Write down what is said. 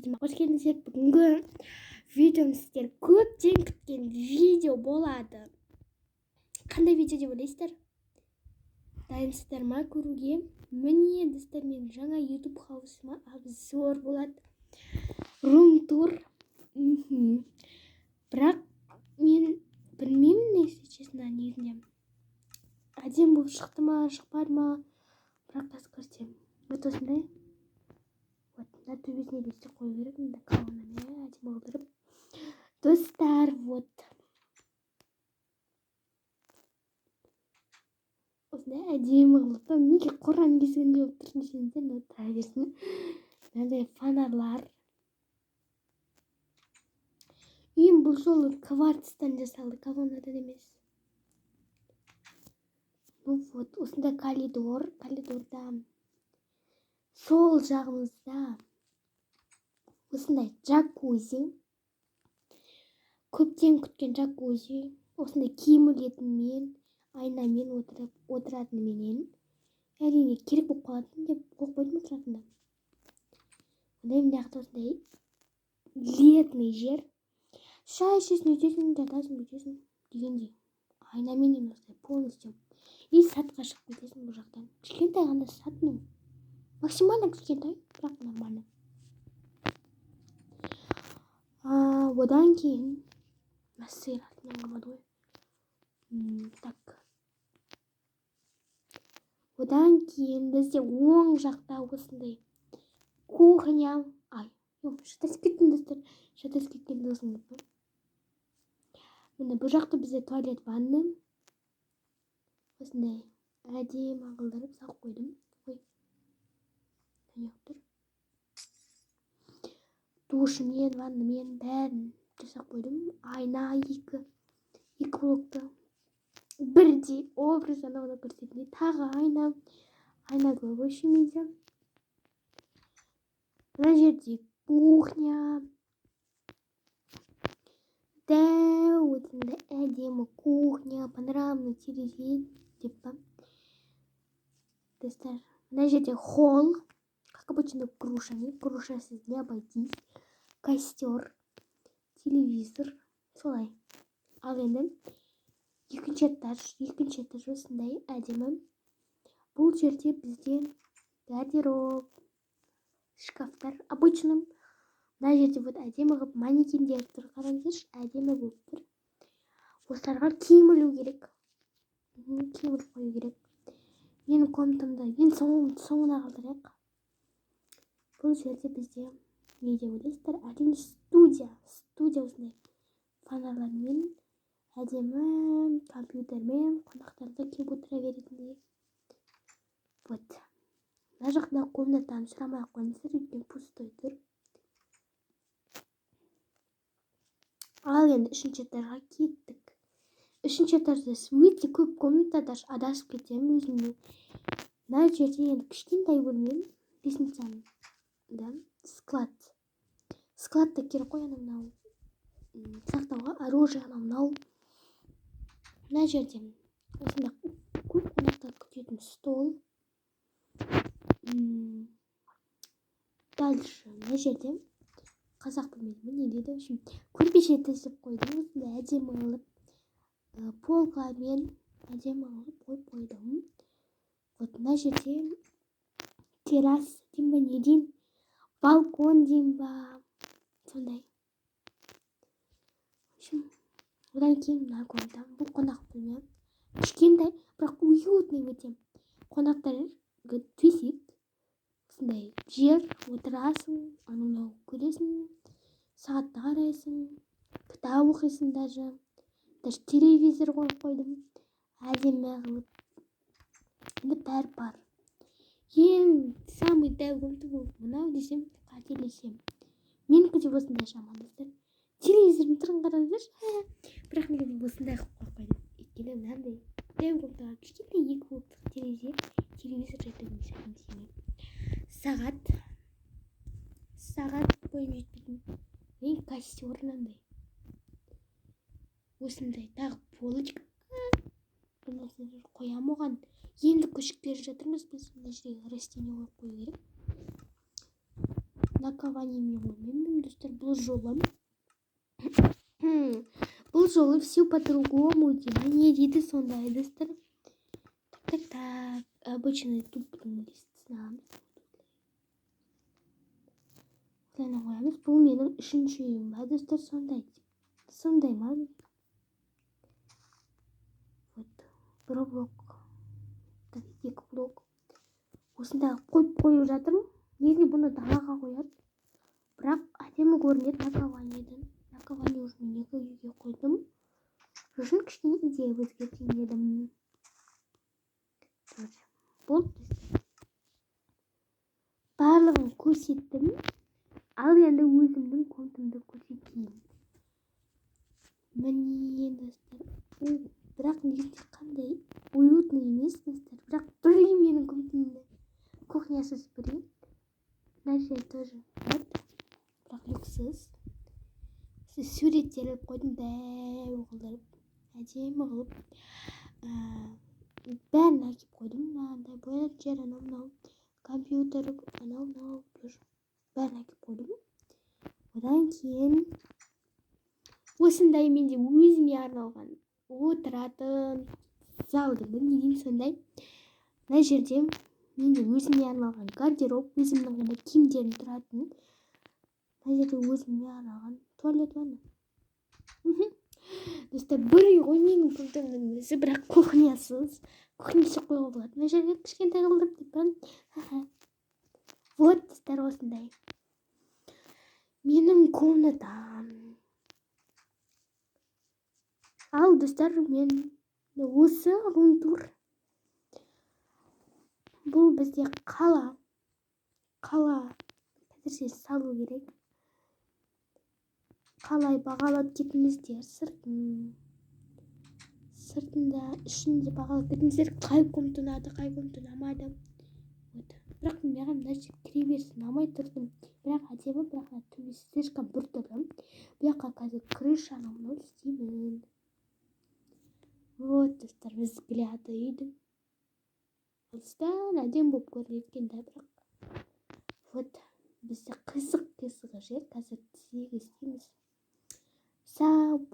Видеома қош келдіңіздер! Бүгінгі видеом сіздер көптен күткен видео болады. Қандай видео деп ойлайсыздар? Дайынсыздар ма көруге? Міне, достар, мен жаңа YouTube хаусыма обзор болады, рум тур. Бірақ мен білмеймін, если честно, негізінде әдемі болып шықты ма, шықпады ма, бірақ қазір көрсетемін. Вот осындай, вот мына төбесіне де істеп қою керек мында колоннамен әдемі қылдырып. Достар, вот осындай әдемі қылып. Неге қораның кесігіндей болып тұр десеңіздер, мынау тұра берсін. Мынандай фонарлар. Үйім бұл жолы кварцтан жасалды, колоннадан емес. Ну вот, осындай коридор. Коридорда сол жағымызда осындай джакузи, көптен күткен джакузи. Осындай киім ілетінмен, айнамен, отырып отыратыныменен. Әрине, керек болып қалатын деп қойып қойдым отыратынды. Одан мына жақта осындай летний жер, шай ішесің, өйтесің, жатасың, бүйтесің дегендей. Айнамен осылай полностью. И садқа шығып кетесің бұл жақтан. Кішкентай ғана сад, ну, максимально кішкентай, бірақ нормально. Одан кейін сиыр артынан қалмады ғой. Так, одан кейін бізде оң жақта осындай кухня. Ай, шатасып кеттім, достар, шатасып кеткен досым. Міне, бұл жақта бізде туалет, ванна. Осындай әдемі қылдырып салып қойдым. Ой, не тұр? Душымен, ваннамен бәрін жасап қойдым. Айна, екі блокты бірдей образ, анау мынау көрсететіндей. Тағы айна, айна көп вообще менде. Мына жерде кухня, дәу осындай әдемі кухня, панорамный терезе деп па. Достар, мына жерде холл, как обычно, грушами, грушасыз не обойтись. Костер, телевизор, солай. Ал енді екінші этаж. Екінші этаж осындай әдемі. Бұл жерде бізде гардероб, шкафтар обычный. Мына жерде вот әдемі қылып манекендер тұр, қараңыздаршы, әдемі болып тұр. Осыларға киім ілу керек, киім іліп қою керек. Менің комнатамда енді соңына қалдырайық. Бұл жерде бізде не деп ойлайсыздар? Әрине, студия. Студия осындай фонарлармен әдемі, компьютермен, қонақтар да келіп отыра беретіндей. Вот мына жақта комнатаны сұрамай ақ қойыңыздар, өйткені пустой тұр. Ал енді үшінші этажға кеттік. Үшінші этажда өте көп комната, даже адасып кетемін өзімнің. Мына жерде енді кішкентай бөлмем, лестницаның да. Склад, склад та керек қой, анау мынау сақтауға оружие, анау мынау. Мына жерде осындай көп қонақтар күтетін стол. Дальше мына жерде қазақ бөлмесі ме, не дейді, в общем, көрпеше төсеп қойдым. Осындай әдемі қылып, полкамен әдемі қылып қойып қойдым. Вот мына жерде терраса деймін ба, не деймін, балкон деймін ба, сондай. В общем, одан кейін мына комната. Бұл қонақ бөлме, кішкентай, бірақ уютный өте. Қонақтар төсек, осындай жер, отырасың, анау мынау көресің, сағатты қарайсың, кітап оқисың. Даже телевизор қойып қойдым әдемі қылып. Енді бәрі бар. Ең самый дәу комната бұл мынау десем, қателесемін. Менікі де осындай жаман, достар. Телевизордың түрін қараңыздаршы. Бірақ неге мен осындай қылып қойып қойдым? Өйткені мынандай дәу комнатаға кішкентай екі блоктық телевизор жату. Сағат бойым жетпейтін. И костер мынандай, осындай. Тағы полочка, бір нәрселер қоямын оған. Енді көшіп келе жатырмыз біз. Мына жерге растение қойып қою керек. Наковальнямен қоймаймын. Достар, бұл жолы все по-другому деймін. Не дейді сондай, достар? Так, так, так, обычный дубтың листісін аламыз, осылайынан қоямыз. Бұл менің үшінші үйім ба, достар, сондай, сондай ма? Вот бір блок, так, екі блок осында қойып қойып жатырмын. Негізінде бұны далаға қояды, бірақ әдемі көрінеді наковальнядан. Наковальня уже мен екі үйге қойдым, сосын кішкене идея өзгертейін дедім тоже. Болды, барлығын көрсеттім. Ал енді өзімнің комнатамды көрсетейін. Міне, достар, бірақ негізінде қандай уютный емес, достар, бірақ бір үй менің комнатамда кухнясыз бір үй. Мына жер тоже бар, бірақ люксіз. Суреттер іліп қойдым, дәу қылдырып, әдемі қылып бәрін әкеліп қойдым. Мынандай боянатын жер, анау мынау компьютер, анау мынау тоже бәрін әкеліп қойдым. Одан кейін осындай менде өзіме арналған отыратын зал деймін, не деймін, сондай. Мына жерде менде өзіме арналған гардероб, өзімнің ғана киімдерім тұратын. Мына жерде өзіме арналған туалет, ванна. Достар, бір үй ғой менің комнатамның өзі, бірақ кухнясыз. Кухня істеп қоюға болады мына жерге кішкентай қылдырып деп. Вот, достар, осындай менің комнатам. Ал, достар, мен осы рум-тур. Бұл бізде қала. Қала қазірше салу керек. Қалай, бағалап кетіңіздер сыртын, сыртында, ішінде бағалап кетіңіздер, қай комната ұнады, қай комната ұнамады. Вот, бірақ маған мына жер кіре берісі ұнамай тұрдым, бірақ әдемі, бірақ мына төбесі слишком біртүрлі. Бұл жаққа қазір крыша, анау мынау істеймін. Вот, достар, взгляды үйдің алыстан әдемі болып көрінеді екен да. Бірақ вот бізде қисық қисығы жер, қазір тізеге істейміз. Сау.